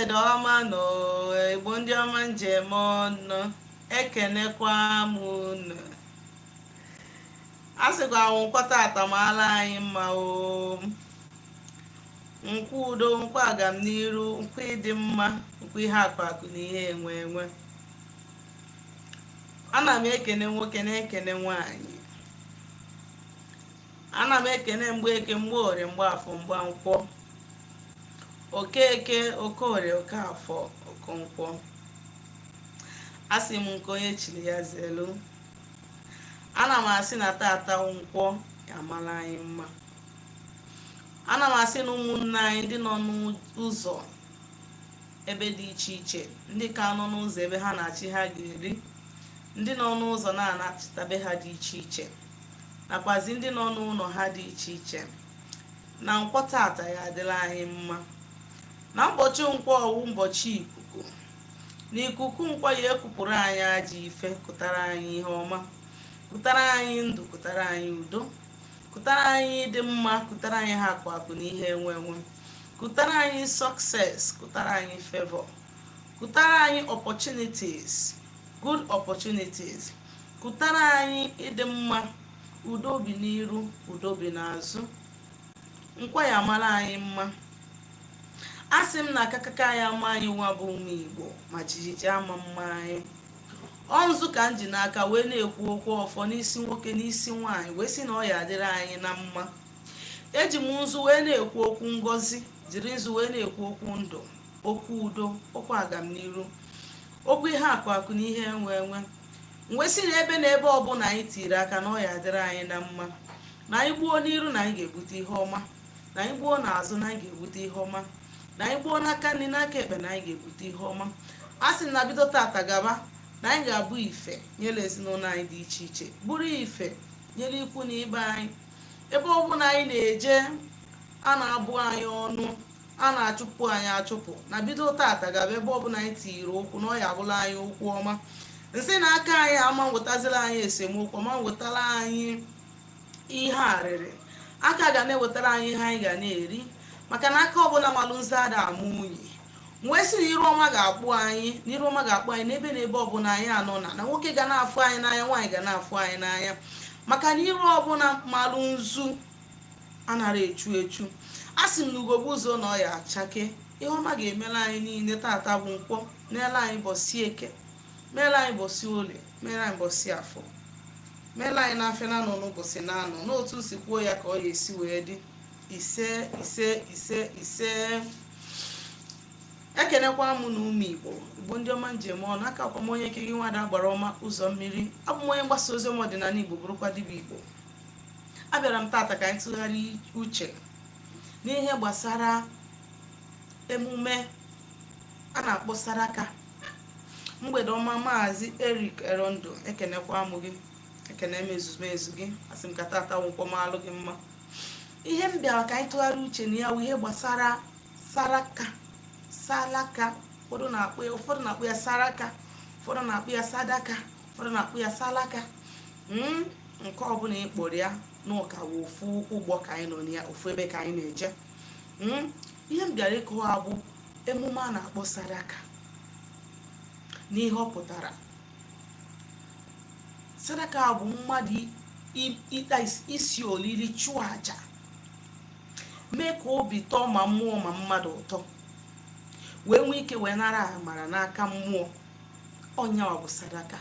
Mgbede ọma nụ, Igbo ndị ọma njem ọnụ. Ekenekwa m unu. A sịkwa nkwọ tata maala anyị mma o. Nkwọ udo, nkwọ agamniru, nkwọ ịdị mma, nkwọ ihe akụ akụ na ihe enwe enwe. Ana m ekene nwoke, na-ekene nwaanyị. Ana m ekene Mgbeke, Mgbeorie, Mgbaafọ, Mgbankwọ, Okeke, Okorie, Okafọ, Okonkwo. Asị m nke onye chiri ya zelu. Ana m asị na tata nkwọ ya amala anyị mma. Ana m asị na ụmụnne anyị ndị nọ n'ụzọ ebe dị iche iche, ndị ka nọ n'ụzọ ebe ha na-achị ha ga-eri, ndị nọ n'ụzọ na-anachitabe ha dị iche iche, nakwazi ndị nọ n'ụlọ ha dị iche iche, na nkwọ tata ya adịla anyị mma. Na ụbọchị nkwọ ọwụ ụbọchị ikuku, na ikuku nkwọ ya ekupụrụ anyị ajọ ife, kụtara anyị ihe ọma, kụtara anyị ndụ, kụtara anyị udo, kụtara anyị ịdị mma, kụtara anyị ha akụ akụ na ihe enwe enwe, kụtara anyị success, kụtara anyị favor, kụtara anyị opportunities, good opportunities, kụtara anyị ịdị mma, udo bi n'iru, udo bi n'azụ. Nkwọ ya mara anyị mma. A sị m na akakaka ya ama anyị nwa bụ ụmụ Igbo, ma jijiji ama mma anyị. Ọ nzu ka m ji n'aka wee na-ekwu okwu ọfọ n'isi nwoke, n'isi nwaanyị, wee sị na ọ ya adịrị anyị na mma. Eji m nzu wee na-ekwu okwu ngọzi, jiri nzu wee na-ekwu okwu ndụ, okwu udo, okwu agamniru, okwu ihe akụ akụ na ihe enwe enwe. Wee sị na ebe na ebe ọbụla anyị tiri aka, na ọ ya adịrị anyị na mma, na anyị gbuo n'iru na anyị ga-ebute ihe ọma, na anyị gbuo n'azụ na anyị ga-ebute ihe ọma, na anyị gbuo n'aka nri, n'aka ekpe, na anyị ga-ebute ihe ọma. A sị na bido tata gaba, na anyị ga-abụ ife nyere ezinụlọ anyị dị iche iche, bụrụ ife nyere ikwu na ibe anyị. Ebe ọbụla anyị na-eje, a na-abụ anyị ọnụ, a na-achụpụ anyị achụpụ, na bido tata gaba, ebe ọbụla anyị tiri ụkwụ, na ọ ya abụla anyị okwu ọma. Nsị na aka anyị ama nwetazila anyị esemokwu, ọma nwetara anyị ihe arịrị. Aka ga na-ewetara anyị ihe anyị ga na-eri, maka na aka ọbụla malụ nze ada ama unyi. Wee sị na iru ọma ga-akpụ anyị, na iru ọma ga-akpụ anyị n'ebe na ebe ọbụla anyị anọ, na nwoke ga na-afụ anyị n'anya, nwaanyị ga na-afụ anyị n'anya, maka na iru ọbụla malụ nzu anara echu echu. A sị m na ugogbe ụzọ na ọ ya achake. Ihe ọma ga-emela anyị niile tata bụ nkwọ, meela anyị bọsị Eke, meela anyị bọsị Olie, meela anyị bọsị Afọ, meela anyị n'afịa na anọ n'ụbọchị na-anọ. N'otu si kwuo ya ka ọ ya esi wee dị. Ise, ise, ise, ise. Ekenekwa m na ụmụ Igbo, Igbo ndị ọma njem ọnụ. Aka kwa m onye nke gị, nwada gbara ọma ụzọ mmiri. Abụ m onye mgbasa ozi ọma ọdịnala Igbo, bụrụkwa dibịa Igbo. Abịara m tata ka anyị tụgharị uche n'ihe gbasara emume a na-akpọ saraka. Mgbede ọma, Maazị Eric Erondo. Ekenekwa m gị, ekene m ezumezu gị. Asị m ka tata nwụkwọ m alụ gị mma. Ihe m bịara ka anyị tụgharị uche na ya bụ ihe gbasara saraka, salaka. Ụfọdụ na-akpọ ya, ụfọdụ na-akpọ ya saraka, ụfọdụ na-akpọ ya sadaka, ụfọdụ na-akpọ ya salaka. Nke ọbụla ị kpọrọ ya n'ụka bụ ofu ụgbọ ka anyị nọ na ya, ofu ebe ka anyị na-eje. Ihe m bịara ịkọwa bụ emume a na-akpọ saraka n'ihe ọ pụtara. Sadaka bụ mmadụ ịta isi olili, chụọ aja, mee ka obi tọọ ma mmụọ ma mmadụ ụtọ, wee nwee ike wee nara amara n'aka mmụọ. Ọnyawa bụ sadaka.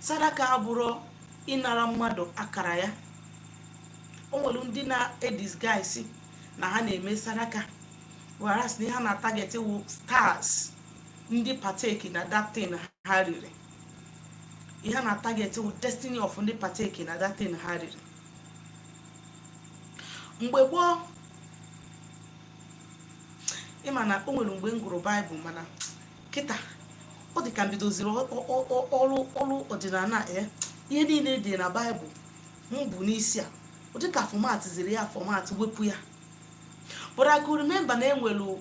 Sadaka abụrụ ịnara mmadụ akara ya. O nwere ndị na-edisguise na ha na-eme sadaka, whereas na ihe ha na-target wụ stars ndị partake na that thing ha riri. Ihe ha na-target wụ destiny of ndị partake na that thing ha riri. Mgbe gboo, ịma na o nwere mgbe m gụrụ Baịbụl, mana kịta ọ dị ka m bidoziri ọrụ ọdịnala. E ihe niile dị na Baịbụl m bụ n'isi a, ọ dị ka format ziri ya, format wepụ ya. But I could remember na enwelu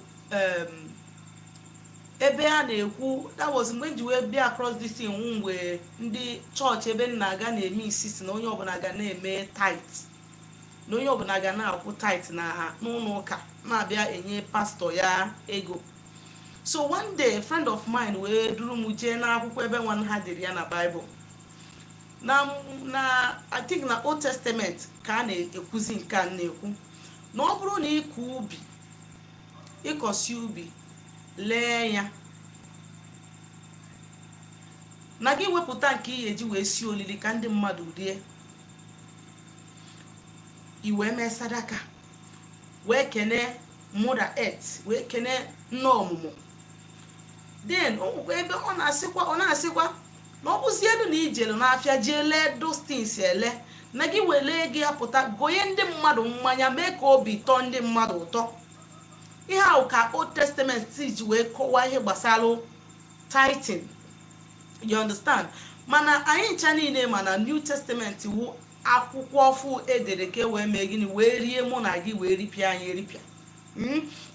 ebe a na-ekwu. That was mgbe m ji wee bịa across this thing, mgbe ndị chọọchị ebe m na-aga na-eme isi si na onye ọbụla ga na-eme tithe. Na onye ọbụla ga na-akwụ tithe na n'ụlọ ụka, na-abịa enye pastọ ya ego. So one day, a friend of mine wee duru m jee n'akwụkwọ ebe nwanne ha dere ya na Bible, na I think na Old Testament ka a na-ekwuzi nke a na-ekwu na ọ bụrụ na ịkọ ubi, ịkọsi ubi, lee ya, na gị wepụta nke ị ga-eji wee sie olili ka ndị mmadụ rie, i wee mee sadaka, wee kene Mother Earth, wee kene nne ọmụmụ. Then o nwekwa ebe ọ na-asịkwa na ọ bụzie elu na ijelu n'afịa jee lee those things ele, na gị were ego ya pụta gonye ndị mmadụ mmanya, mee ka obi tọọ ndị mmadụ ụtọ. Ihe ahụ ka Old Testament ji wee kọwaa ihe gbasara tithing, you understand? Mana anyị ncha niile ma na New Testament wu akwụkwọ ọfụ edere ka e wee mee gịnị? Wee rie mụ na gị, wee ripịa anyị eripịa.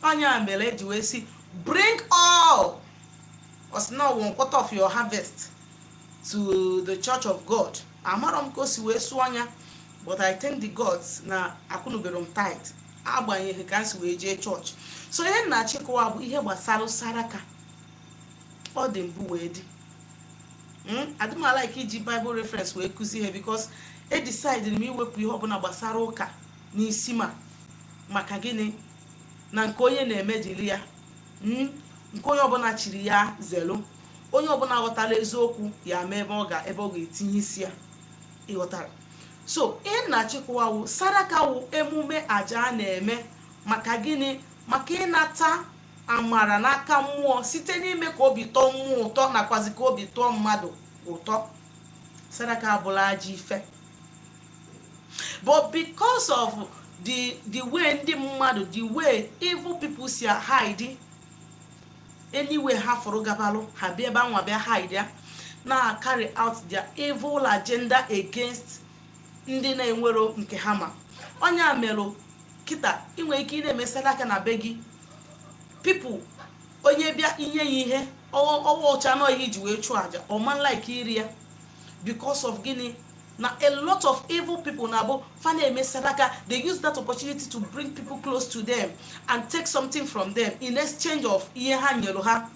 Onye a mere eji wee sị, "Bring all," ọ sị na one quarter of your harvest to the church of God. Amarọ m ka o si wee sụọ anya, but I thank the gods na akwụnubere m tithe, agbanyeghị ka m si wee jee chọọchị. So ihe m na-achịkọwa bụ ihe gbasara saraka. Ọ dị mbụ wee dị. Adị m like iji Bible reference wee kụzi ihe, because e decide m iwepụ ihe ọbụla gbasara ụka n'isi. Ma maka gịnị? Na nke onye na-eme jiri ya, nke onye ọbụla chiri ya zelu, onye ọbụla ghọtara eziokwu ya mee ebe ọ ga-etinye isi ya, ịghọtara? So ihe m na-achịkọwa wụ, saraka wụ emume aja a na-eme maka gịnị? Maka ịnata amara n'aka mmụọ site n'ime ka obi tọọ mmụọ ụtọ, nakwazi ka obi tọọ mmadụ ụtọ. Saraka abụla ajọ ife, but because of the way ndị mmadụ, the way evil people si hide anywhere ha fụrụ gabalụ, ha bịa ebe anwa bịa hide ya, na carry out their evil agenda against ndị na-enwero nke ha. Ma onye a merụ kịta, ị nwere ike ị na-eme sadaka na be gị, people, onye bịa inye ya ihe ọwa ọcha nọ, ihe iji wee chụọ aja, ọma like iri ya. Because of gịnị? Na a lot of evil people na-abụ fa na-eme sadaka, they use that opportunity to bring people close to them and take something from them in exchange of ihe ha nyere ha,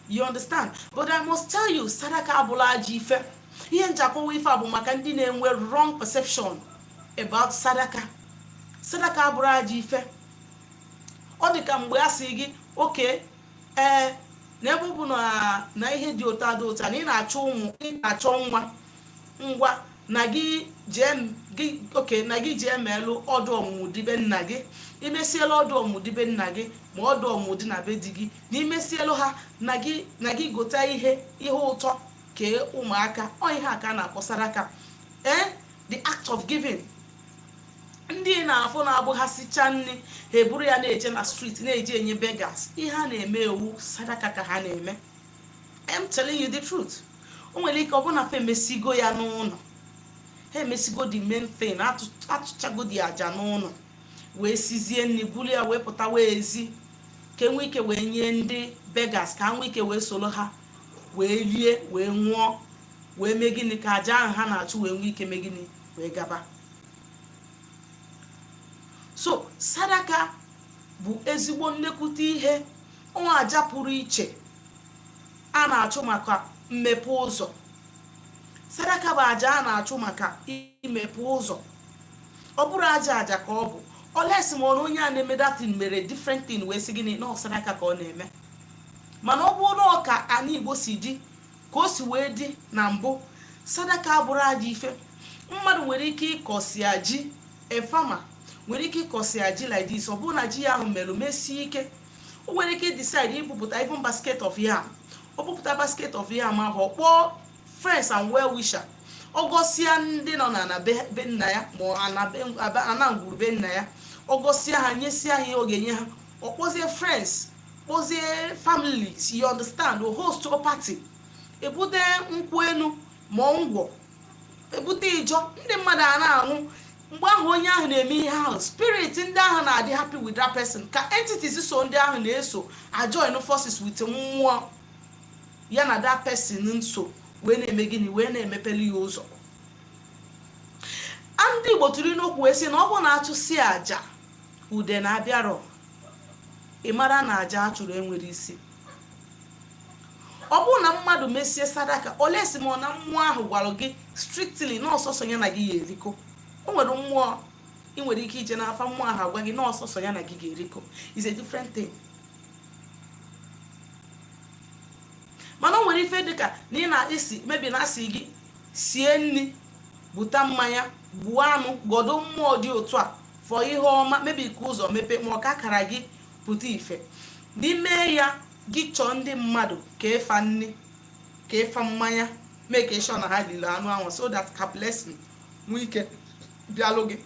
you understand? But I must tell you, sadaka abụla ajọ ife. Ihe njakọwa ife a bụ maka ndị na-enwe wrong perception about sadaka. Sadaka abụrụ ajọ ife. Ọ dị ka mgbe a sị gị oke ee, na ebe ọ bụ na ihe dị ụtọ dị ụtọ, na ị na-achọ ụmụ, ị na-achọ nwa, ngwa, na gị jee gị oke, na gị jee meelụ ọdụ ọmụmụ dibe nna gị. Imesiela ọdụ ọmụmụ dibe nna gị, ma ọdụ ọmụmụ dị na be di gị, na imesielu ha, na gị gote ihe ụtọ kee ụmụaka. Ọ ihe a ka a na-akpọ saraka, ee, the act of giving. Ndị na-afụ na-abụ ha sichaa nri, ha eburu ya na-eje na street, na-eje enye beggars. Ihe a na-eme ewu sadaka ka ha na-eme. I'm telling you the truth. O nwere ike ọ bụ na fa emesigo ya n'ụlọ, ha emesigo the main thing, atụchago the aja n'ụlọ, wee sizie nri, buru ya wee pụta wee ezi ka enwee ike wee nye ndị beggars, ka ha nwee ike wee soro ha wee rie, wee ṅụọ, wee mee gịnị? Ka aja ahụ ha na-achụ wee nwee ike mee gịnị? Wee gaba. So sadaka bụ ezigbo nnekwute ihe, ọnwa aja pụrụ iche a na-achụ maka mmepe ụzọ. Sadaka bụ aja a na-achụ maka imepe ụzọ. Ọ bụrụ aja ka ọ bụ olesi, ma ọ na onye a na-eme that thing mere different thing wee sị gịnị na ọ sadaka ka ọ na-eme. Mana ọ bụrụ na ọ ka ana Igbo si dị, ka o si wee dị na mbụ, sadaka abụrụ aja ife. Mmadụ nwere ike ịkọsi ji, a farmer nwere ike ịkọsi ji like this, ọ bụrụ na ji ya ahụ merụ mesie ike, o nwere ike decide ibupụta even basket of yam. O bupụta basket of yam ahụ, ọ kpọọ friends and well wisher, ọ gọsịa ndị nọ na be nna ya, ma ana ngwuru be nna ya, ọ gọsịa ha, nyesịa ha ihe ọ ga-enye ha, ọ kpọzie friends, kpọzie families, you understand? O host a party, ebute nkwụ enu ma ngwọ, ebute ijọ, ndị mmadụ a na-aṅụ. Mgbe ahụ onye ahụ na-eme ihe ahụ, spirit ndị ahụ na-adị happy with that person, ka entities so ndị ahụ na-eso ajoin forces with mmụọ ya na that person nso, wee na-eme gịnị? Wee na-emepeli ya ụzọ. Ndị Igbo tụrụ n'okwu wee sị na ọ bụ na achụsi aja ude na-abịarọ, ị mara na aja a chụrụ enwere isi. Ọ bụrụ na mmadụ mesie sadaka ole si ma ọ na mmụọ ahụ gwara gị strictly na ọsọsọ ya na gị ya erikọ. O nwere mmụọ ị nwere ike ije n'afa, mmụọ ahụ agwa gị na ọsọsọ ya na gị ga-erikọ, is a different thing. Mana o nwere ife dịka na ị na-esi mebi na asị gị sie nri, buta mmanya, gbuo anụ, godo mmụọ dị otu a fọ ihe ọma, mebi ka ụzọ mepee ma ọ ka akara gị pụta ife n'ime ya. Gị chọọ ndị mmadụ ka ịfa nri, ka ịfa mmanya, mee ka ịshọ na ha lili anụ ahụ, so that ka blessing nwee ike bịalụ gị.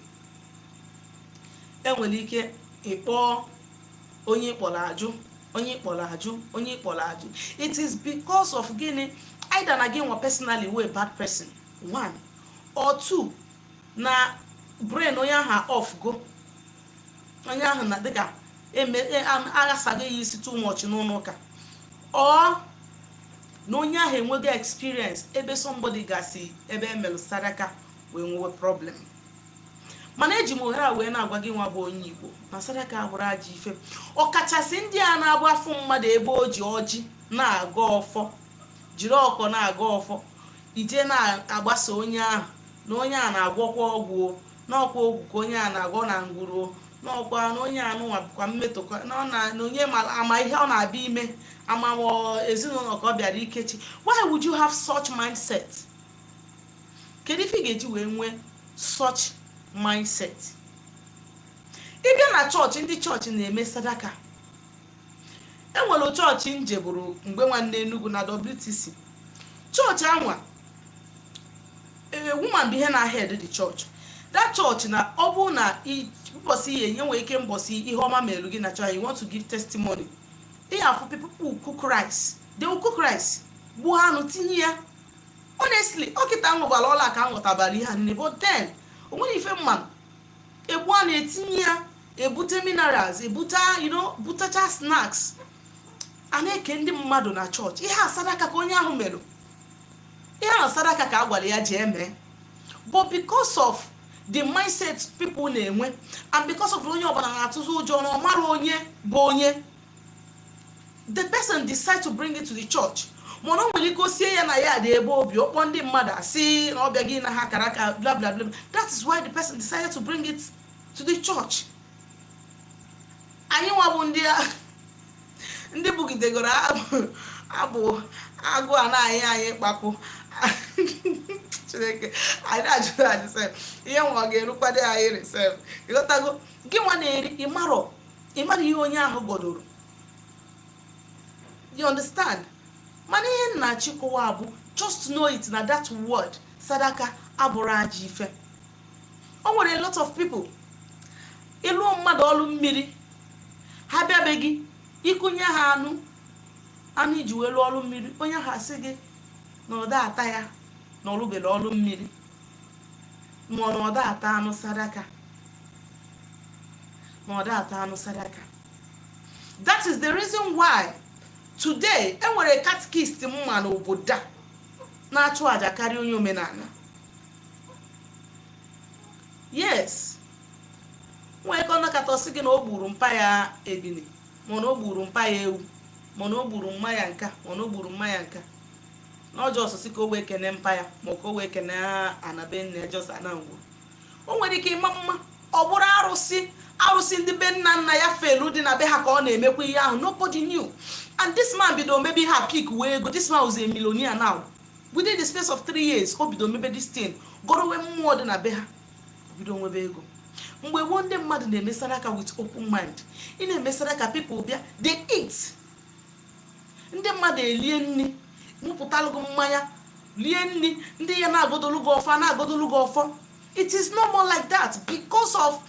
Enwere ike ịkpọọ onye ịkpọrọ ajụ, onye ịkpọrọ ajụ, onye ịkpọrọ ajụ. It is because of gịnị? Either na gị nwa personally wee bad person one, or two, na brain onye ahụ off go, onye ahụ na dịka aghasago ya isi too much n'ụlọ ụka, or na onye ahụ enwego experience ebe somebody gasị ebe emelụ sadaka wee nwewe problem. Mana eji m ohere a wee na-agwa gị nwa bụ onye Igbo na sadaka abụrụ ajọ ife, ọkachasị ndị a na-agba afọ mmadụ ebe o ji ọjị na-aga ọfọ, jiri ọkọ na-aga ọfọ, ije na-agbasa onye ahụ na onye a na-agwọkwa ọgwụ o, n'ọkwa ọgwụ ka onye a na-agwọ na ngwuru o, n'ọkwa na onye anụnwa bụkwa mmetọ na ọ na onye ama ihe ọ na-abịa ime ama ezinụlọ ka ọ bịara ikechi. Why would you have such mindset? Kedu ife ị ga-eji wee nwee such mindset? Ịbịa na chọọchị, ndị chọọchị na-eme sadaka. Enwere chọọchị njeburu mgbe nwanne Enugu na WTC. Chọọchị anwa, a woman bụ ihe na head the church. That church, na ọ bụrụ na mbọsị ihe enye nwere ike mbọsị ihe ọma mere gị na chọọchị, you want to give testimony, ị afụ people will cook rice, they will cook rice, gbuo anụ, tinye ya. Honestly, ọkịta nwụbara ọla ka m ghọtabara ihe a niile, but then o nwere ife mmanụ egbu a na-etinye ya, ebute minerals, ebute butacha snacks, a na-eke ndị mmadụ na chọọchị. Ihe a sadaka ka onye ahụ merụ, ihe a sadaka ka a gwara ya jee mee. But because of the mindset people na-enwe and because of onye ọbụla na-atụzi ụjọ na ọ mara onye bụ onye, the person decide to bring it to the church. Mana o nwere ike o sie ya na ya dị ebe obi ọkpọ ndị mmadụ asị na ọbịa gị na ha kara aka, bla bla bla. That is why the person decided to bring it to the church. Anyị nwa bụ ndị bugidegoro abụ agụ a na-anyị anyị kpakụ Chineke anyị na-ajụ ajụ sef, ihe nwa ọ ga-erukwado anyị resef. Ịghọtago? Gị nwa na-eri, ịmarọ ịmara ihe onye ahụ godoro, you understand? Mana ihe nna chịkọwa bụ just know it na that word sadaka abụrụ ajọ ife. O nwere a lot of people, ịlụọ mmadụ ọlụ mmiri, ha bịabeghị ịkụnye ha anụ, anụ iji wee lụọ ọlụ mmiri, onye ahụ asị gị na ọda ata ya, na ọlụbere ọlụ mmiri, ma ọ na ọda ata anụ sadaka, ma ọ da ata anụ sadaka. That is the reason why today enwere catechist mma n'obodo a na-achụ àjà karịa onye omenala. Yes, nwee ka ọ nakọta ọsị gị na o gburu mpa ya ebini, mana o gburu mpa ya ewu, mana o gburu mma ya nka, mana o gburu mma ya nka, na ọjọọ ọsọsị ka o wee kene mpa ya, ma ka o wee kene anabe nna ya. Jos ana ngwuru, o nwere ike ịma mma ọ bụrụ arụsị, arụsị ndị be nna nna ya felu dị na be ha ka ọ na-emekwa ihe ahụ. Nobody knew, and this man bido mebe ihe a, pick wee ego. This man was a millionaire now. Within the space of 3 years, o bido mebe this thing, gorowe mmụọ dị na be ha, o bido nwebe ego. Mgbe gboo, ndị mmadụ na-eme sadaka with open mind. Ị na-eme sadaka, people bịa, they eat, ndị mmadụ elie nri, mụpụtalụ gị mmanya, lie nri, ndị ya na-agodolu gị ọfọ, na-agodolu gị ọfọ. It is no more like that because of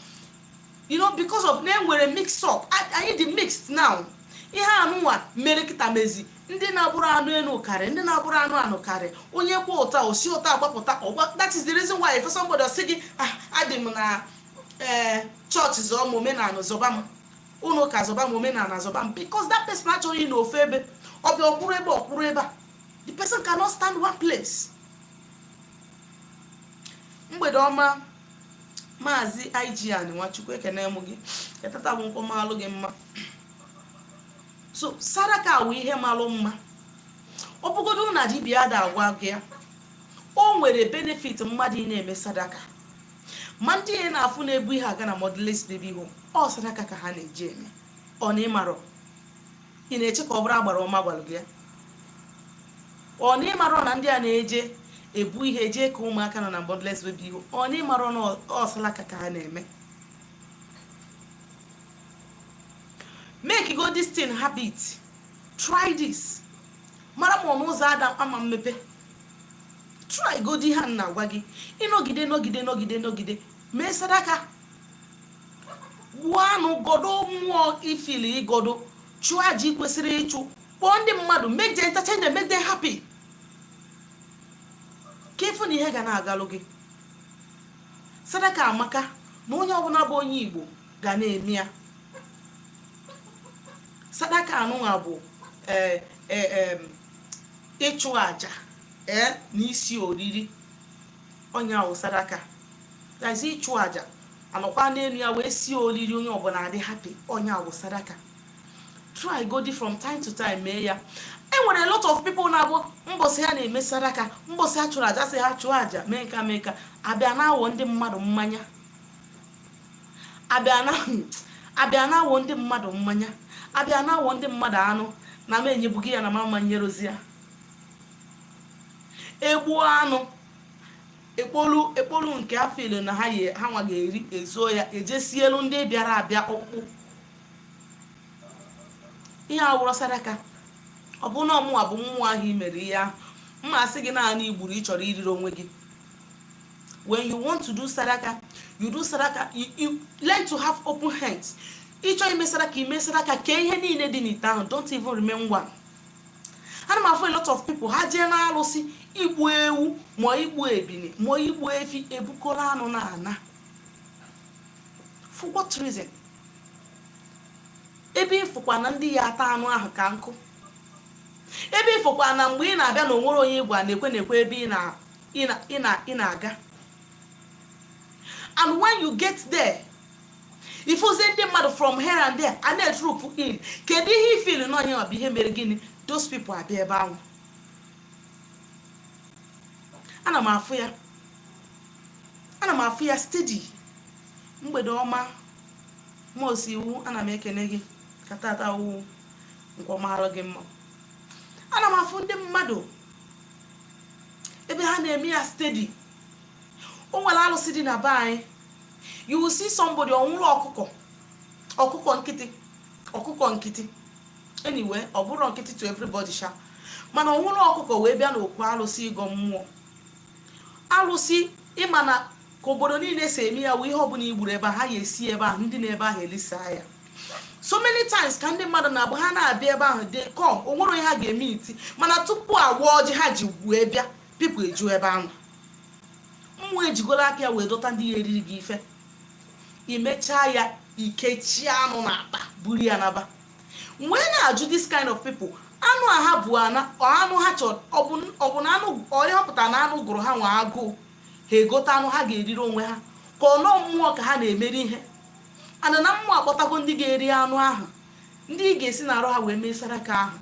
you know because of na enwere mix up. Anyị dị mixed now. Ihe anụnwa mere kịta mezi ndị na-abụrụ anụ enu karị, ndị na-abụrụ anụ anụ karị. Onye gba ụta, osi ụta agbapụta ọgba. That is the reason why if somebody sị gị, "Ah, adị m na ee chọọchị, zọọ m omenala, zọba m ụlọ ụka, zọba m omenala, zọba m," because that person achọghị ị n'ofu ebe. Ọ bịa ọkwụrụ ebe, ọkwụrụ ebe a. The person cannot stand one place. Mgbede ọma. Maazị IGN Nwachukwu, ekene m gị. Ka tata bụ nkwọ malụ gị mma. So saraka wụ ihe malụ mma. Ọ bụgodo na dibịa ada agwa gị ya, o nwere benefit mmadụ ị na-eme sadaka. Ma ndị ya na-afụ na-ebu ihe aga na motherless baby home, ọ sadaka ka ha na-eji eme. Ọ na ịmarọ, ị na-eche ka ọ bụrụ agbara ọma gwalụ gị ya. Ọ na ịmarọ na ndị a na-eje ebu ihe jee ka ụmụaka nọ na motherless baby home, ọ na ịmarọ na ọ salaka ka ha na-eme. Make go this thing habit. Try this, mara ma ọnụ ụzọ ada ama mmepe. Try godi ha na-agwa gị, ịnọgide, nọgide, nọgide, nọgide, mee sadaka, gbuo anụ, godo mmụọ ifili igodo, chụọ aja ị kwesịrị ịchụ, kpọọ ndị mmadụ, make them entertain them, make them happy, ka ịfụ na ihe ga na-agalụ gị. Sadaka amaka, na onye ọbụla bụ onye Igbo ga na-eme ya. Sadaka anụnwa bụ ịchụ aja na isi oriri. Onye ahụ sadaka, that is ịchụ aja, anọkwa n'elu ya wee sie oriri, onye ọbụla adị happy. Onye ahụ sadaka. Try godi from time to time, mee ya. E nwere a lot of people na-abụ mbọsị ha na-eme sadaka, mbọsị ha chụrụ aja, sị ha chụọ aja, mee nka, mee nka, abịa na-awọ ndị mmadụ mmanya, abịa na-awọ ndị mmadụ mmanya, abịa na-awọ ndị mmadụ anụ. Na m enyebughị ya na mama nyerozi ya. Egbuo anụ, ekpolu ekpolu nke afọ ile na ha yi ha nwa ga-eri, ezuo ya, ejesielu ndị bịara abịa ọkpụkpụ. Ihe awụrọ sadaka. Ọ bụ na ọmụnwa bụ mmụọ ahụ i mere ihe ahụ, mma asị gị naanị igburu ị chọrọ iriri onwe gị. When you want to do sadaka, you do sadaka. You learn to have open hands. Ịchọ ime sadaka, ime sadaka, kee ihe niile dị n'ite ahụ. Don't even remain one. Ana m afụ a lot of people, ha jee na-alụsị igbu ewu, ma igbu ebini, ma igbu efi, ebukọrọ anụ na ana. For what reason? Ebe ịfụkwa na ndị ya ata anụ ahụ ka nkụ, ebe ịfụkwa na mgbe ị na-abịa na onwere onye ịgwa na-ekwe na-ekwe ebe ị na-aga. And when you get there, ifuzie ndị mmadụ from here and there a na-etroop in. Kedu ihe ifili na onye bụ ihe mere gịnị those people abịa ebe ahụ? Ana m afụ ya, ana m afụ ya steady. Mgbede ọma, mosi iwu. Ana m ekene gị ka tata wu nkwọmarụ gị mma. Ana m afụ ndị mmadụ ebe ha na-eme ya steady. O nwere alụsị dị na be anyị. You will see somebody ọnwụrụ ọkụkọ, ọkụkọ nkịtị, ọkụkọ nkịtị. Anyway, ọ bụrụ nkịtị to everybody sha, mana ọnwụrụ ọkụkọ wee bịa n'okwu alụsị ịgọ mmụọ alụsị. Ịma na ka obodo niile si eme ya wụ ihe ọbụla igburu ebe a, ha ya esi ebe ahụ, ndị na-ebe ahụ elisa ya. So many times ka ndị mmadụ na-abụ ha na-abịa ebe ahụ, they come, o nwere onye ha ga-eme iti, mana tupu agwa ọjị ha ji wee bịa, people eju ebe ahụ. Mmụọ ejigoro aka ya wee dọta ndị ya eriri gị ife. Imechaa ya, ikechie anụ na akpa, buru ya naba. Wee na-ajụ this kind of people, anụ a ha bụ ana ọ anụ ha chọrọ, ọ bụ na anụ ọ ihe pụtara na anụ gụrụ ha nwa agụụ, ha egote anụ ha ga-eriri onwe ha, ka ọ nọọ mmụọ ka ha na-emeri ihe ana na mmụọ akpọtago ndị ga-eri anụ ahụ, ndị ị ga-esi n'arụ ha wee mee saraka ahụ,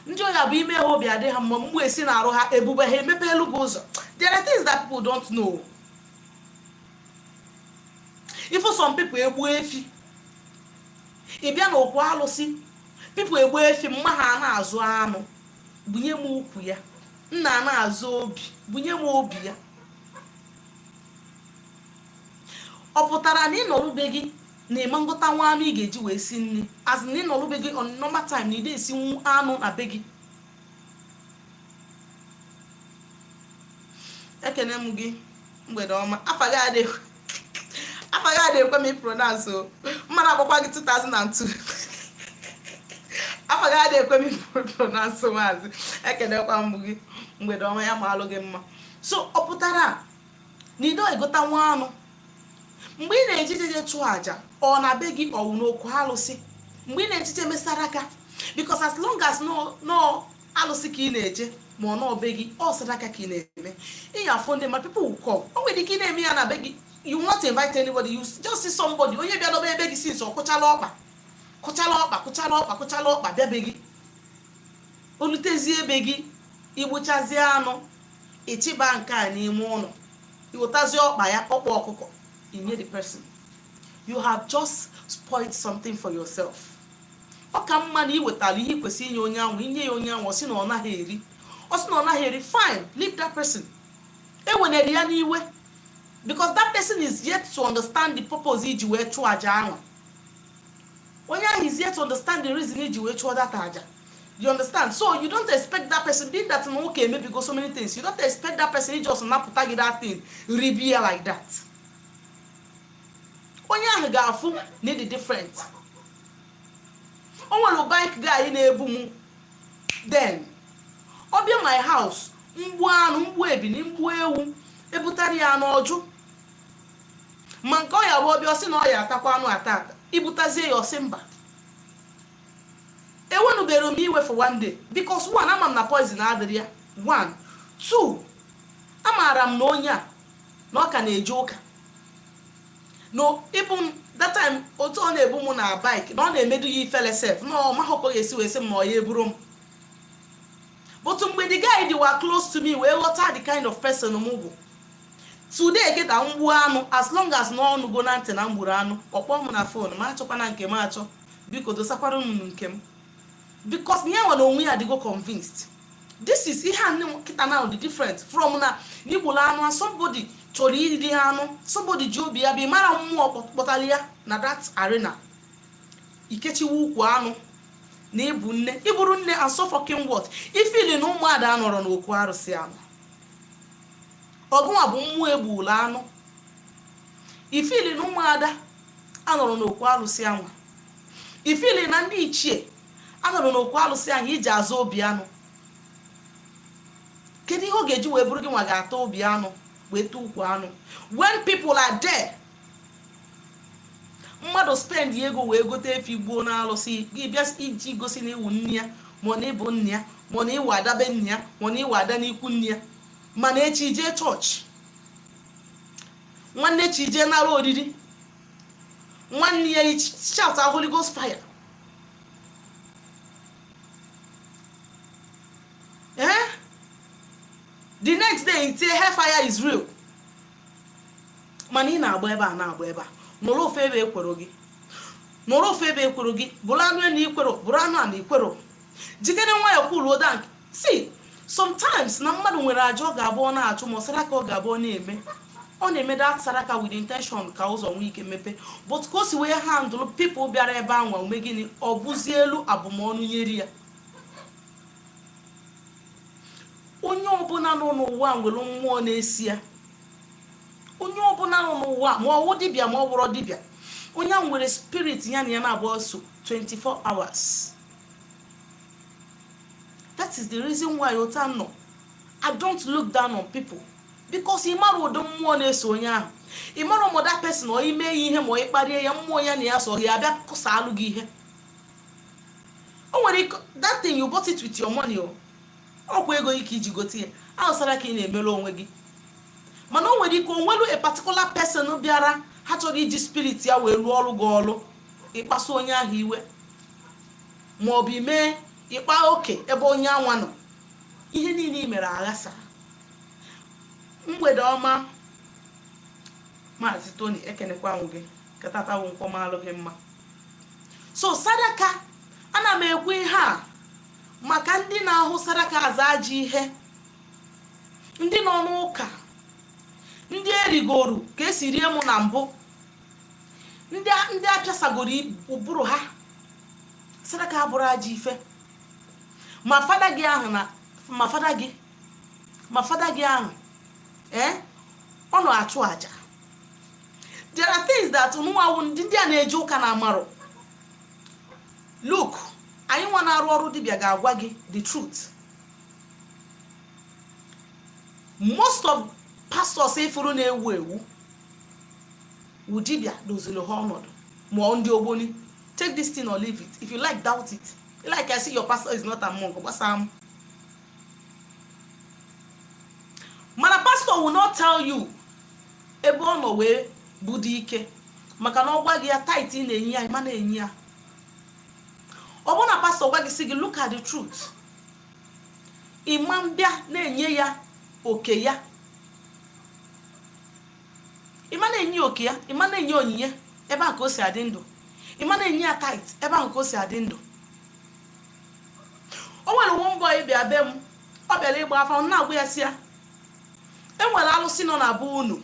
ndị ọya bụ ime ha obi adị ha mma, mmụọ esi n'arụ ha, ebube ha emepe elu gị ụzọ. There are things that people don't know. If some people egbuo efi, ị bịa n'okwu alụsị, people egbuo efi, mma ha na-azụ anụ, bunye m ukwu ya, nna na-azụ obi, bunye m obi ya. Ọ pụtara na ị nọrube gị na ịma ngụta nwa anụ ị ga-eji wee si nri, as na ị nọrube gị on normal time na ị na-esi anụ na be gị. Ekene m gị, mgbede ọma. Afa gị adịghị ekwe m ịpronounce o. Mmadụ akpọkwa gị 2002, afa gị adịghị ekwe m ịpronounce. Maazị, ekenekwa m gị, mgbede ọma, ya ma alụ gị mma. So ọ pụtara na ido egota nwa anụ mgbe ị na-ejejeje chụọ àjà, ọ na be gị, ọwụ n'okwu alụsị, mgbe ị na-ejeje mesara aka, because as long as no alụsị ka ị na-eje, ma ọ nọ be gị, ọ sadaka ka ị na-eme. Ị ga-afụ ndị ma people will come. O nwere ike ị na-eme ya na be gị. You will not invite anybody. You just see somebody, onye bịa dobe ebe gị since, ọ kụchala ọkpa, kụchala ọkpa, kụchala ọkpa, kụchala ọkpa, bịabe gị, olutezie ebe gị, igbuchazie anụ, ịchịba nke a n'ime ụlọ, iwetazie ọkpa ya, ọkpa ọkụkọ, inye the person. You have just spoiled something for yourself. Ọ ka mma na ị wetara ihe ị kwesịrị inye onye ahụ, inye ya onye ahụ. Ọ sị na ọ naghị eri, ọ sị na ọ naghị eri, fine, leave that person. Ewenere ya n'iwe, because that person is yet to understand the purpose iji wee chụọ aja ahụ. Onye ahụ is yet to understand the reason iji wee chụọ that aja, you understand? So you don't expect that person, being that na nwoke emebigo so many things, you don't expect that person just napụta gị that thing, ribi ya like that. Onye ahụ ga-afụ na ịdị different. O nwere bike guy na-ebu m then, ọ bịa my house, mgbu anụ, mgbu ebini, mgbu ewu, ebutara ya n'ọjụ ma nke ọ ya bụ ọbịa, ọsị na ọ ya atakwa anụ ata ata, ibutazie ya, ọsị mba. Ewenubere m iwe for one day, because one, ama m na poison adịrị ya, one. Two, amaara m na onye a na ọ ka na-eje ụka no ịbụ m that time, otu ọ na-ebu m na bike, na ọ na-emedu ya ifele sef, na ọ mahụ ka ọ ga-esi wee sị m na ọ ya eburu m. But mgbe the guy dịwa close to me, wee ghọta the kind of person m bụ today, kịta mgbu anụ, as long as na ọnụgo na ntị na m gburu anụ, ọkpọ m na phone, ma achọkwana nke m achọ, biko dosakwara m nke m, because ya nwere onwe ya adịgo convinced. This is ihe a kịta now dị different from na igburu anụ and somebody chọrọ iri anụ, somebody ji obi ya bịa, mara mmụọ kpọtara ya na that arena, ikechiwa ukwu anụ na ịbụ nne, ịbụrụ nne, and so fucking what? Ifili na ụmụada nọrọ n'okwu arụsị anụ, ọgụnwa bụ mmụọ egbula anụ. Ifili na ụmụada anọrọ n'okwu arụsị anwa, ifili na ndị ichie anọrọ n'okwu arụsị ahụ iji azụ obi anụ. Kedu ihe ọ ga-eji wee bụrụ gị nwa ga-ata obi anụ wee taa ukwu anụ when people are there? Mmadụ spend ego wee gote efi gbuo n'alụsị gị, bịa iji gosi na iwu nne ya, ma ọ na ịbụ nne ya, ma ọ na ịwụ adabe nne ya, ma ọ na ịwụ ada n'ikwu nne ya. Mana echi jee chọọchị, nwanne echi jee nara oriri, nwanne ya shout Holy Ghost fire. Eh, the next day itie hellfire is real. Mana ị na-agba ebe a, na-agba ebe a, nọrọ ofe ebe ekwero gị, nọrọ ofe ebe ekwero gị, bụrụ anụ enu ikwero, bụrụ anụ ana ikwero, jikere nwayọ kwuluo dank. See, sometimes na mmadụ nwere aja ọ ga-abụ ọ na-achụ, ma ọ saraka ọ ga-abụ ọ na-eme, ọ na-eme that saraka with intention ka ụzọ nwee ike mepe. But ka o si wee handle people bịara ebe ahụ, ome gịnị? Ọ bụzi elu abụmọnụ nyeri ya. Onye ọbụla nọ n'ụwa nwere mmụọ na-esi ya. Onye ọbụla nọ n'ụwa, ma ọ wụ dibịa ma ọ bụrụ dibịa, onye ahụ nwere spirit ya na ya na-agba so 24 hours. That is the reason why otu nọ, I don't look down on people, because ị mara ụdị mmụọ na-eso onye ahụ. Ị mara ụmụ that person, ọ ime ya ihe, ma ọ ịkparie ya, mmụọ ya na ya so ya abịa kụsa alụ gị ihe. O nwere ike that thing you bought it with your money o, ọkwa ego ike iji gote ya ahụsara ka ị na-emere onwe gị. Mana o nwere ike onwelu a particular person bịara, ha chọrọ iji spirit ya wee rụọ ọrụ gị ọrụ, ịkpasu onye ahụ iwe, ma ọ bụ ime ịkpa oke ebe onye anwa nọ, ihe niile i mere aghasa. Mgbede ọma, Maazị Tony, ekenekwa m gị ka tata bụ nkwọmalụ gị mma. So sadaka, ana m ekwu ihe a maka ndị na-ahụ sadaka aza ajọ ihe, ndị nọ n'ụka, ndị erigoro ka esi rie mụ na mbụ, ndị apịasagoro ụbụrụ ha. Sadaka abụrụ ajọ ife. Ma fada gị ahụ na ma fada gị, ma fada gị ahụ, ee, ọ nọ achụ aja. There are things that nwawu ndị a na-eje ụka na amarụ. Look, anyị nwa na-arụ ọrụ dibịa ga-agwa gị the truth. Most of pastors ifuru na-ewu ewu wụ dibịa doziri ha ọnọdụ, ma ọ ndị ogboni. Take this thing or leave it. If you like, doubt it. You like, I see your pastor is not among gbasara m. Mana pastor will not tell you. Ebe ọ nọ wee budo ike, maka na ọ gwa gị ya, tithe ị na-enye ya, ịma na-enye ya. Ọ bụrụ na pastọ gwa gị, sị gị, "Look at the truth," ịma mbịa na-enye ya oke ya, ịma na-enye ya oke ya, ịma na-enye onyinye ebe ahụ ka o si adị ndụ, ịma na-enye ya tithe ebe ahụ ka o si adị ndụ. O nwere nwa mbọ ịbịa be m, ọ bịara ịgba afa. M na-agwa ya, si ya, enwere alụsị nọ na be unu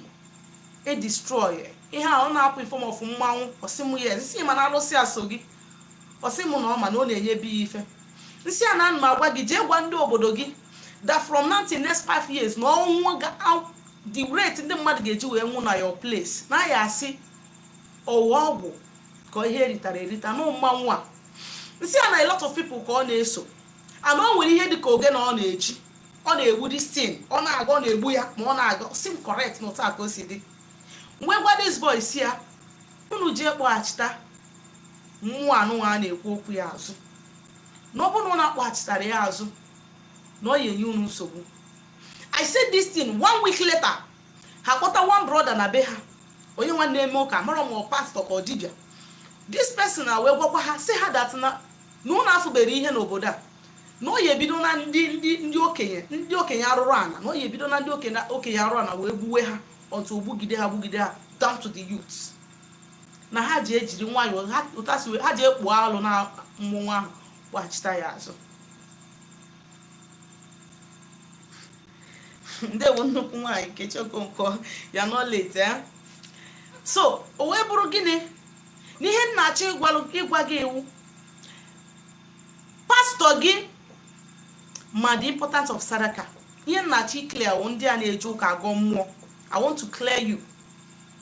e destroy ihe a, ọ na-apụ in form of mmanwụ. Ọsị m yes. Nsị, mana alụsị a so gị? Ọsị m na ọ ma na ọ na-enye be ya ife. Nsị a na m agwa gị, jee gwa ndị obodo gị that from now till next 5 years na ọnwụ the rate ndị mmadụ ga-eji wee nwụ na your place na ya asị ọwa ọgwụ ka ihe eritara erita na mmanwụ a. Nsị a na a lot of people ka ọ na-eso, and o nwere ihe dịka ogene ọ na-eji, ọ na-egbu this thing, ọ na-aga, ọ na-egbu ya ma ọ na-aga. Si m correct na otu a ka o si dị. Mgbe gwa this boy, si ya, unu jee kpọghachita mmụọ anụnwa a na-ekwu okwu ya azụ, na ọ bụrụ na ọ na-akpọghachitara ya azụ, na ọ ya enye unu nsogbu. I said this thing. One week later, ha kpọta one brother na be ha, onye nwanne eme ụka mara ma ọ pastọ ka ọ dibịa. This person na wee gwakwa ha, si ha that na ụnụ afụbere ihe n'obodo a, na ọ ya ebido na ndị okenye arụrụ ana, na ọ ya ebido na ndị okenye arụrụ ana wee gbuwe ha otu gbugide ha, gbugide ha down to the youths, na ha ji ejiri nwayọọ ha ụtasị ha ji ekpu alụ na mmụnwụ ahụ kpaghachita ya azụ. Ndewo, nnukwu nwaanyị Nkechi Okonkwo ya no late, eh? So o wee bụrụ gịnị n'ihe m na-achọ ịgwa gị? Iwu pastọ gị ma the importance of sadaka. Ihe m na-achọ iclear wụ ndị a na-eje ụka agọ mmụọ. I want to clear you.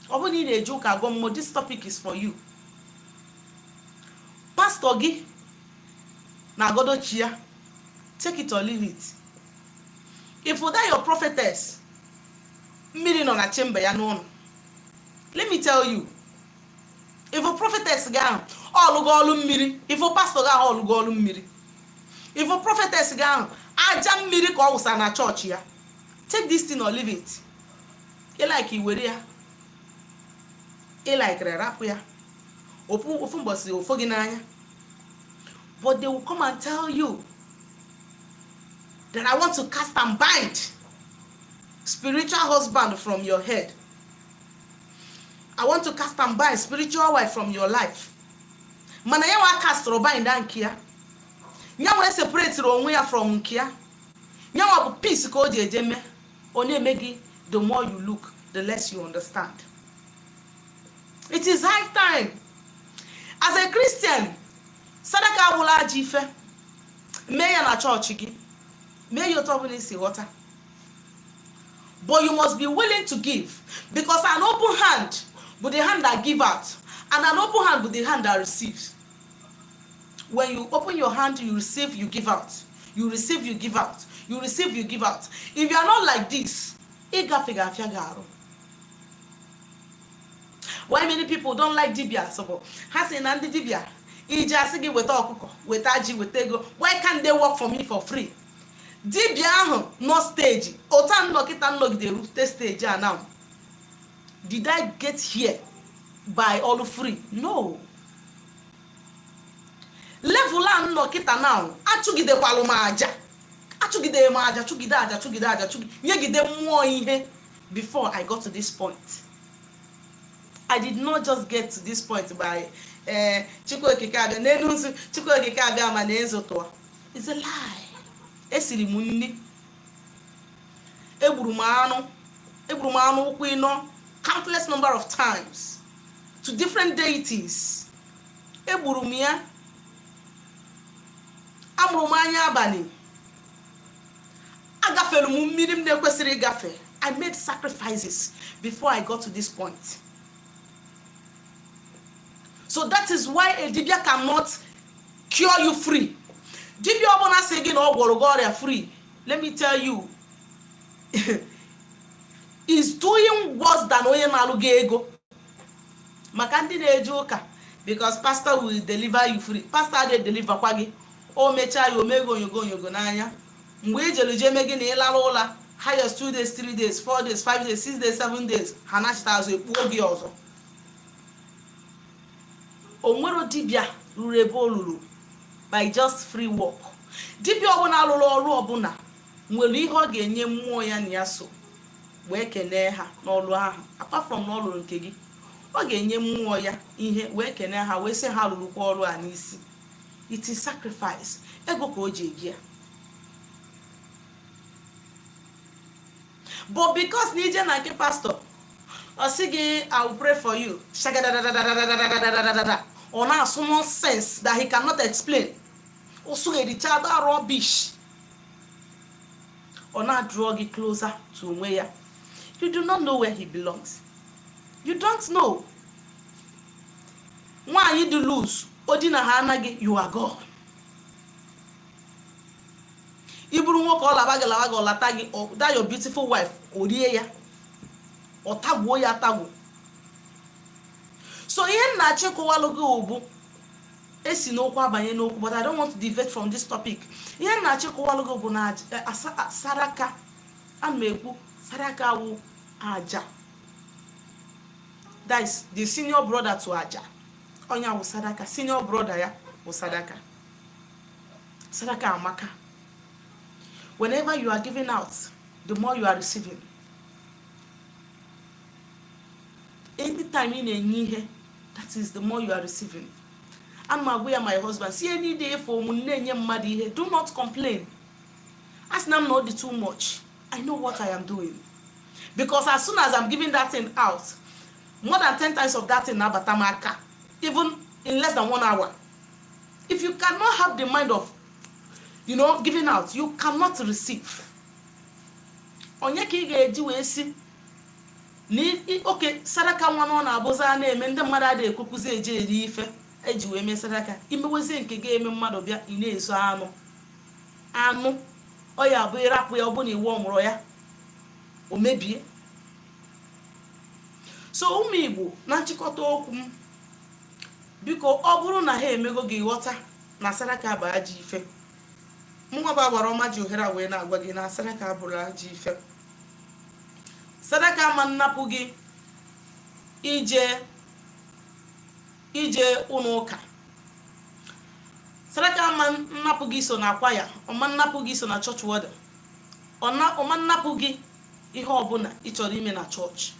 Ọ bụrụ na ị na-eje ụka agọ mmụọ, this topic is for you. Pastọ gị na-agọdochi ya, take it or leave it. If that your prophetess, mmiri nọ na chamber ya n'ụlọ, let me tell you, if a prophetess gị ahụ ọlụgo ọlụ mmiri, if a pastor gị ahụ ọlụgo ọlụ mmiri, if a prophetess gị ahụ aja mmiri ka ọ wụsara na chọọchị ya, take this thing or leave it. Ịlike, iwere ya, ịlikere, rapụ ya. Ofu mbọsị ofo gị n'anya. But they will come and tell you that I want to cast and bind spiritual husband from your head, I want to cast and bind spiritual wife from your life. Mana ya nwa castụrụ bind nke ya, ya nwa separate onwe ya from nke ya, ya nwa bụ peace ka o ji eje mee. Ọ na-eme gị, the more you look, the less you understand. It is high time. As a Christian, sadaka awụla ajọ ife. Mee ya na chọọchị gị, mee ya otu ọbụla isi ghọta, but you must be willing to give, because an open hand bụ the hand that give out and an open hand bụ the hand that receives. When you open your hand, you receive, you give out, you receive, you give out, you receive, you give out. If you are not like this, ịgafe ga-afịa gị arụ. Why many people don't like dibia? So ha sị na ndị dibia iji asị gị weta ọkụkọ, weta ji, weta ego. Why can't they work for me for free? Dibia ahụ nọ stage ụta nnọkịta nnọgide rute stage a now, did I get here by all free? No. Level a nnọkịta now, achụgidekwalụ m aja, achụgide m aja, chụgide aja, chụgide aja, chụgide, nyegide mmụọ ihe before I got to this point. I did not just get to this point by Chukwu Okike abịa n'elu nzu, Chukwu Okike abịa ma na ezo tụọ. It's a lie. Esiri m nri, egburu m anụ, egburu m anụ ụkwụ ịnọ countless number of times to different deities. Egburu m ya, amụrụ m anya abalị, agafere m mmiri m na-ekwesịrị ịgafe. I made sacrifices before I got to this point. So that is why a dibia cannot cure you free. Dibia ọbụla sị gị na ọ gwọrọ gị ọrịa free, let me tell you, is doing worse than onye na-alụ gị ego. Maka ndị na-eje ụka, because pastor will deliver you free, pastor adịghị deliver kwa gị. O mechaa ya, omego onyogo onyogo n'anya. Mgbe i jere jee mee gị na ịlara ụla, Highest 2 days, 3 days, 4 days, 5 days, 6 days, 7 days, ha nachita azụ, ekpuo gị ọzọ. O nwero dibịa ruru ebe o ruru by just free work. Dibịa ọbụla rụrụ ọrụ ọbụla nwere ihe ọ ga-enye mmụọ ya na ya so wee kenee ha n'ọrụ ahụ. Apart from na ọ lụrụ nke gị, ọ ga-enye mmụọ ya ihe wee kenee ha, wee sị ha rụrụkwa ọrụ a n'isi. It is sacrifice. Ego ka o ji eji ya. But because na ije na nke pastor, ọ sị gị, "I will pray for you," shagadadadadadadadadadada, ọ na-asụ nonsense that he cannot explain, ọ sụghericha that rubbish, ọ na-draw gị closer to onwe ya. You do not know where he belongs. You don't know. Nwaanyị dị loose, o dina ha anaghị, you are gone. Ị bụrụ nwoke, ọ laba gị, laba gị, ọ lata gị that your beautiful wife, o rie ya, ọ tagbuo ya atagbu. So ihe m na-achọ ịkọwalụ gị bụ, esi n'okwu abanye n'okwu, but I don't want to deviate from this topic. Ihe m na-achọ ịkọwalụ gị bụ na saraka a na ekwu, saraka wụ aja. That is the senior brother to aja. Onye wụ sadaka, senior brother ya wụ sadaka. Sadaka amaka. Whenever you are giving out, the more you are receiving. Anytime ị na-enye ihe, that is the more you are receiving. Ana m agwa ya my husband, si any day for m na-enye mmadụ ihe, do not complain. Asị na m na ọ dị too much. I know what I am doing, because as soon as I'm giving that thing out, more than 10 times of that thing na-abata m aka, even in less than one hour. If you cannot have the mind of giving out, you cannot receive. Onye ka ị ga-eji wee si na oke sadaka nwa na ọ na-abụzi a na-eme, ndị mmadụ adịghị ekwukwuzi eje eri ife eji wee mee sadaka. Imewezie nke ga-eme mmadụ bịa, ị na-eso anụ anụ ọ ya bụ ịrapụ ya, ọ bụ na iwu ọmụrụ ya o mebie. So ụmụ Igbo, na nchịkọta okwu m, biko, ọ bụrụ na ha emego gị ghọta na sadaka bụ ajọ ife, mụnwa bụ agbara ọma ji ohere a wee na-agwa gị na sadaka bụrụ ajọ ife. Sadaka ama nnapụ gị ije ụlọ ụka. Sadaka ama nnapụ gị so na kwaya, ọma nnapụ gị so na church warden, ọma nnapụ gị ihe ọbụla ị chọrọ ime na chọọchị,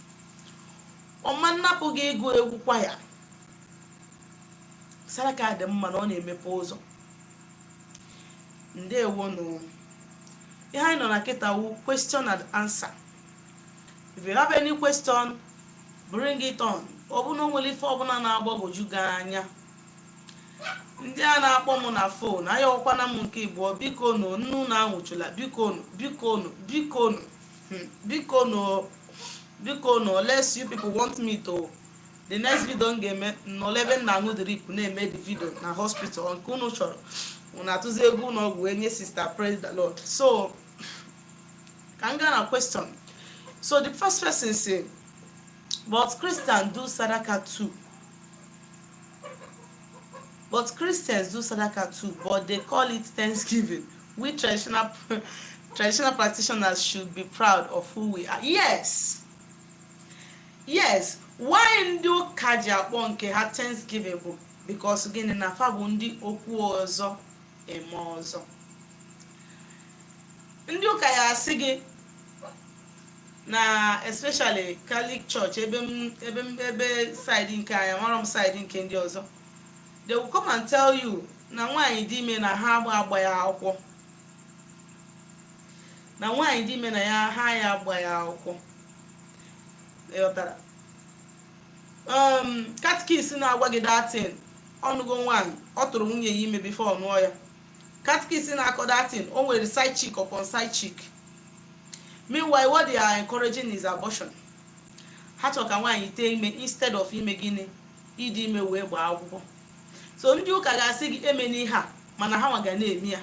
ọma nnapụ gị ịgụ egwu kwaya. Sadaka dị mma na ọ na-emepe ụzọ. Ndewonu. Ihe anyị nọ na kịta wu question and answer. If you have any question, bring it on. Ọ bụ na o nwere ife ọbụla na-agbagwoju gị anya, ndị a na-akpọ m na phone, ayọkwana m nke ịbụọ. Biko nụ, nnu na anwụchula. Biko nụ, biko nụ, biko nụ, biko nụ, biko nụ. Unless you people want me to, the next video m ga-eme, nnọrọ ebe m na-aṅụ drip na-eme the video na hospital nke unu chọrọ, unu atụzi ego ụlọ ọgwụ wee nye sister. Praise the Lord. So ka m gaa na question. So the first person say, "But Christian do sadaka too." But Christians do sadaka too, but they call it thanksgiving. We traditional practitioners should be proud of who we are. Yes. Why ndị ụka ji akpọ nke ha thanksgiving bụ because gịnị? Na fa bụ ndị okwu ọzọ eme ọzọ. Ndị ụka ya asị gị na, especially Catholic Church, ebe m ebe side nke anyị, mara m side nke ndị ọzọ, they will come and tell you na nwaanyị dị ime na ha agba ya akwụkwọ, na nwaanyị dị ime na ya ha ya agba ya akwụkwọ. Ịghọtara? Catechist na-agwa gị that thing, ọnụgo nwaanyị, ọ tụrụ nwunye ya ime before ọ nụọ ya. Catechist na-akọ that thing, o nwere side chick upon side chick. Meanwhile, what they are encouraging is abortion. Ha chọrọ ka nwaanyị tee ime instead of ime gịnị? Ịdị ime wee gbaa akwụkwọ. So ndị ụka ga-asị gị eme n'ihe a, mana ha nwa ga na-eme ya.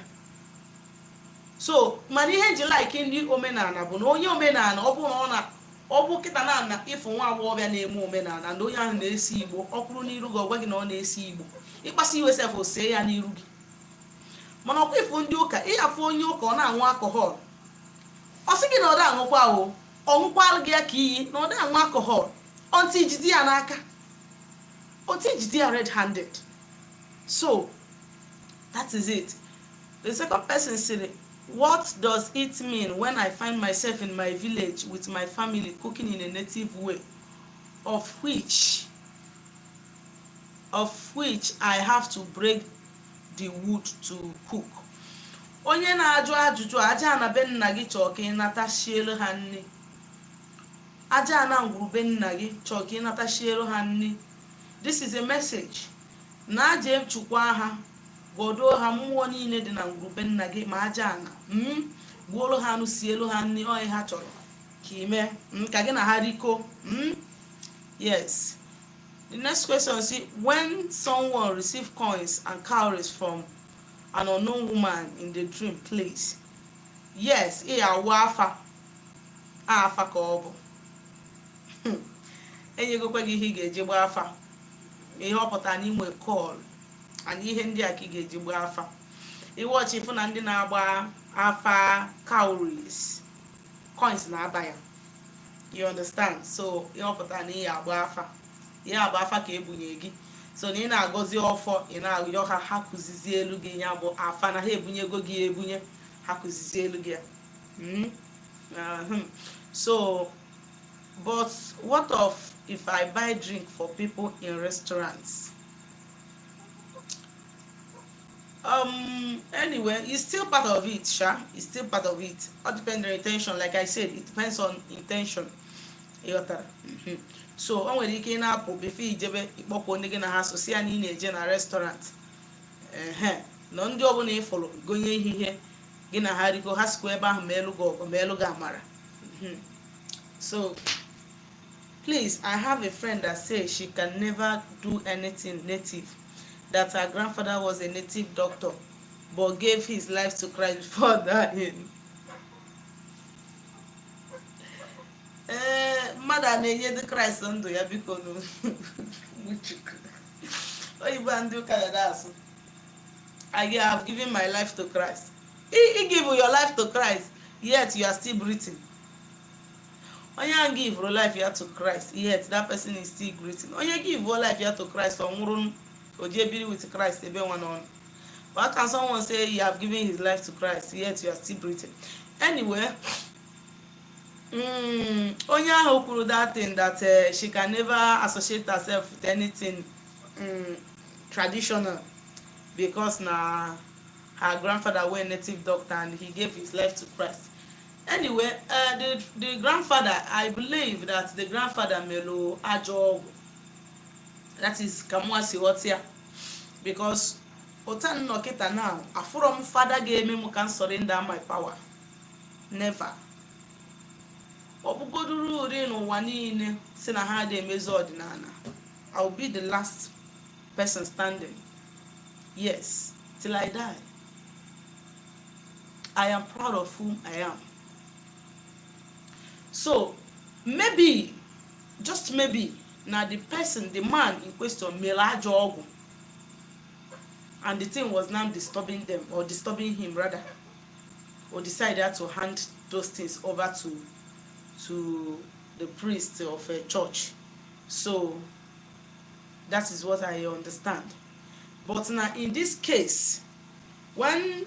So mana ihe nji like ndị omenala bụ na onye omenala, ọ bụrụ na ọ na ọ bụ kịta na na ịfụ nwa agbọghọbịa na-eme omenala, na onye ahụ na-esi Igbo, ọ kwụrụ n'iru gị, ọ gwa gị na ọ na-esi Igbo, ịkpasu iwe sef, see ya n'iru gị. Mana ọkwa ịfụ ndị ụka, ịghafụ onye ụka, ọ na-aṅụ alcohol, ọ sị gị na ọ da aṅụkwa o, ọ ṅụkwalụ gị ya ka iyi na ọ da aṅụ alcohol until jide ya n'aka, until jide ya red handed. So that is it. The second person sịrị, what does it mean when I find myself in my village with my family cooking in a native way, of which I have to break the wood to cook? Onye na-ajụ ajụjụ, aja ana be nna gị chọọ ka ị natashielu ha nri. Aja ana ngwuru be nna gị chọọ ka ị natashielu ha nri. This is a message na aja echukwa ha, gọdoo ha, mmụọ niile dị na ngwuru be nna gị, ma aja ana gbuolu ha anụ, sielu ha nri. Ọ ha chọrọ ka ime ka gị na ha riko. Yes. The next question, see, when someone receive coins and cowries from an unknown woman in the dream, please. Yes, ị awụ afa, afa ka ọ bụ. Enyegokwa gị ihe ị ga-eji gbaa afa. Ihe ọ pụtara na inwe call and ihe ndị a ka ị ga-eji gbaa afa. Iwọchi ịfụ na ndị na-agba afa, cowries, coins na-aba ya, you understand? So ihe ọ pụtara na ị agba afa, ihe agba afa ka ebunye gị. So na ị na-agọzi ọfọ, ị na-ayọ ha, ha kụzizie elu gị ya bụ afa na ha ebunyego gị ebunye, ha kụzizie elu gị ya. So but what of if I buy drink for people in restaurants? Anyway, it's still part of it sha. It's still part of it. All depends on intention. Like I said, it depends on intention, ịghọtara? So o nwere ike ị na-apụ, before ijebe, ịkpọkwa onye gị na ha so, si ya na ị na-eje na restaurant, ehe, na ndị ọbụla ị fụrụ, gonye ihe gị na ha rigo, ha sikwa ebe ahụ ma elu gị ọgụ, ma elu gị amara. So please, I have a friend that says she can never do anything native, that her grandfather was a native doctor but gave his life to Christ before dying. Ee, mmadụ a na-enye ndị Kraịst ndụ ya? Biko nụ, oyibo a ndị ụka na asụ, "I have given my life to Christ." He give your life to Christ, yet you are still breathing. Onye ahụ give life ya to Christ, yet that person is still breathing. Onye give life ya to Christ, ọ nwụrụ, o jee biri with Christ ebe nwa n'ọnụ. But how can someone say he have given his life to Christ, yet you are still breathing? Anyway, onye ahụ kwuru that thing, that she can never associate herself with anything traditional because na her grandfather were native doctor and he gave his life to Christ. Anyway, the grandfather, I believe that the grandfather melu ajọ ọgwụ. That is ka mụa si ghọta ya, because ụta nnọ kịta now, afụrọ m fada ga-eme m ka m surrender my power. Never. Ọ bụgoduru uri n'ụwa niile si na ha dị emezi ọdịnala, I will be the last person standing. Yes, till I die. I am proud of whom I am. So maybe, just maybe, na the person, the man in question, mere ajọ ọgwụ and the thing was now disturbing them, or disturbing him rather, or decided to hand those things over to the priest of a church. So that is what I understand. But now in this case, when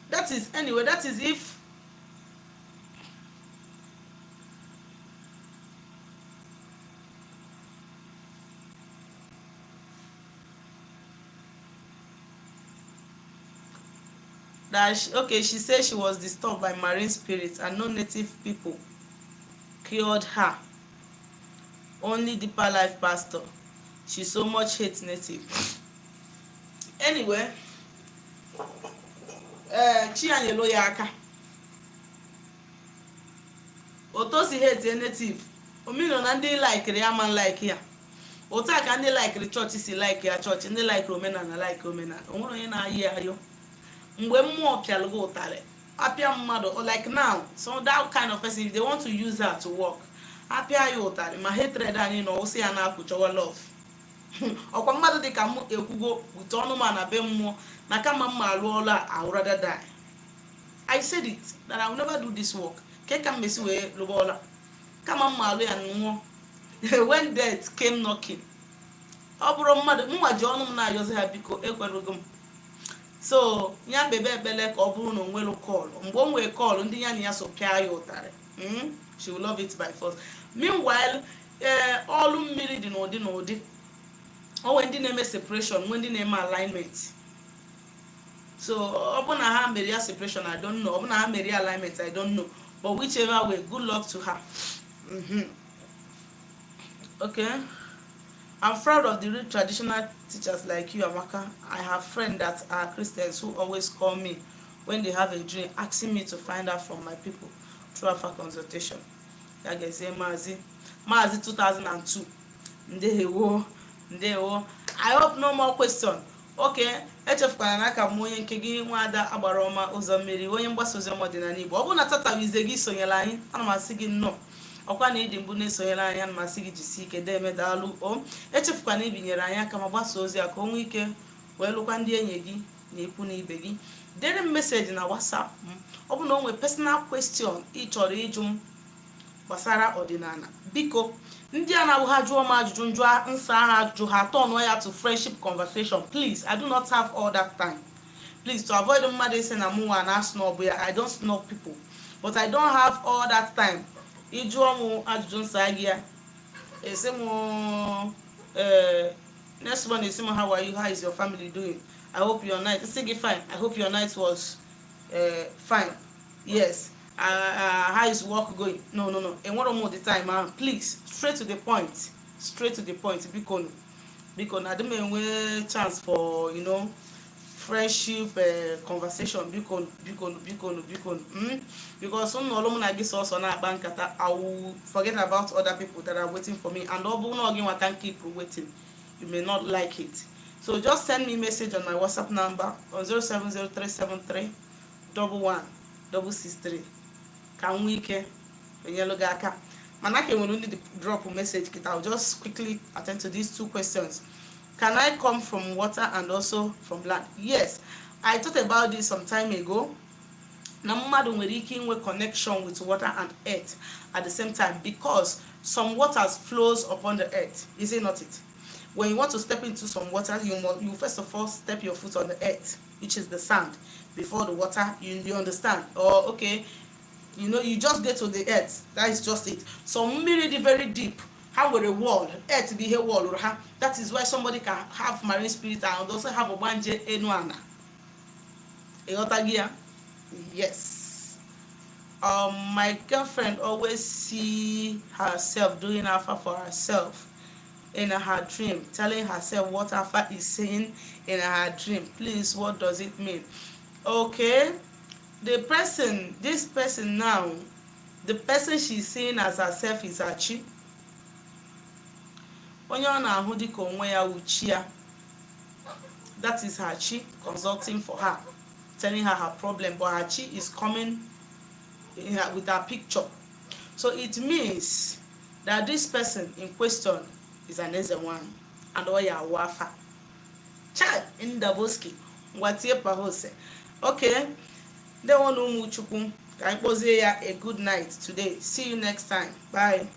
that is, anyway, that is if that she, okay, she said she was disturbed by marine spirits and no native people cured her, only Deeper Life pastor. She so much hate native. Anyway, ee, chi ya nyelu ya aka. Otu o si hate native omino na ndị likiri ya ma like ya, otu a ka ndị likiri chọọchị si like ya chọọchị, ndị likiri omenala like omenala. O nwere onye na-ayị ayọ mgbe mmụọ pịalụ gị ụtarị, apịa mmadụ. Like now, so that kind of person, if they want to use her to work, apịa ya ụtarị ma hatred anyị na ọwụsị ya na-akwụ chọwa love. Ọkwa mmadụ dị ka m ekwugo wute ọnụ ma na be mmụọ na kama mma alụ ọlụ a, I would rather die. I said it that I will never do this work. Ke ka m mesi wee lụba ọla kama mma alụ ya nwụọ? When death came knocking, ọ bụrụ mmadụ mụnwa ji ọnụ m na-ayọzi ha, biko, ekwerugo m. So ya kpebe ekpele ka ọ bụrụ na o nwere call. Mgbe o nwere call, ndị ya na ya so pịa ya ụtarị. She will love it by force. Meanwhile, ee, ọlụ mmiri dị n'ụdị n'ụdị. O nwee ndị na-eme separation, nwee ndị na-eme alignment. So ọ bụ na ha mere ya separation, I don't know. Ọ bụ na ha mere ya alignment, I don't know. But whichever way, good luck to her. Okay, I'm proud of the real traditional teachers like you, Amaka. I have friends that are Christians who always call me when they have a dream, asking me to find out from my people through Afa consultation. Ya ga-eze Maazị, Maazị 2002. Ndewo, ndewo. I hope no more question. Okay, echefukwana na aka m onye nke gị, nwaada agbara ọma ụzọ mmiri, onye mgbasa ozi ọma ọdịnala Igbo. Ọ bụrụ na tata ize gị sonyere anyị, ana m asị gị nnọọ. Ọkwa na ịdị mbụ na-esonyere anyị, ana m asị gị jisie ike, deme, daalụ o. Echefukwana ibinyere anyị aka ma gbasa ozi a ka o nwee ike wee lụkwa ndị enyi gị na ikwu na ibe gị. Dere m message na WhatsApp m. Ọ bụ na o nwee personal question ị chọrọ ịjụ m gbasara ọdịnala, biko, ndị a na-abụ ha jụọ m ajụjụ, njụ nsa ha ajụjụ, ha turn ya to friendship conversation. Please, I do not have all that time. Please, to avoid mmadụ isi na mụnwa na snob ya, I don't snob people, but I don't have all that time. Ịjụọ m ajụjụ, nsa gị ya, esi m ee, next one, esi m, "How are you? How is your family doing? I hope your night," isi gị, "Fine. I hope your night was fine." "Yes. How is work going?" No, no, no, enwere m the time ahụ. Please, straight to the point, straight to the point, biko nu, biko na adị m enwe chance for friendship conversation. Biko, biko, biko, biko, Because m nọrọ m na gị sọsọ na-akpa nkata, I will forget about other people that are waiting for me, and ọ bụrụ na ọ gị nwa can keep waiting, you may not like it. So just send me message on my WhatsApp number on 0703731 11663 ka m nwee ike enyelu gị aka. Mana ka enwere ndị drop message kịta, I'll just quickly attend to these two questions. Can I come from water and also from land? Yes, I thought about this some time ago, na mmadụ nwere ike inwe connection with water and earth at the same time, because some waters flows upon the earth, is it not it? When you want to step into some water, you must, you first of all step your foot on the earth, which is the sand, before the water. You understand? Or okay, you just get to the earth. That is just it. So mmiri dị very deep, ha nwere wall. Earth bụ ihe wall ha. That is why somebody can have marine spirit and also have ogbanje enu ana. Ịghọta gị ya? Yes. My girlfriend always see herself doing afa for herself in her dream, telling herself what afa is saying in her dream. Please, what does it mean? Okay, the person, this person now, the person she's seeing as herself is her chi. Onye ọ na-ahụ dịka onwe ya wụ chi ya. That is her chi consulting for her, telling her her problem, but her chi is coming with her picture. So it means that this person in question is an eze nwanyị and ọ ya awụ afa. Chai ndaboski, ngwa tie pahose. Okay, ndewo na ụmụ Chukwu, ka anyị kpọzie ya a good night today. See you next time. Bye.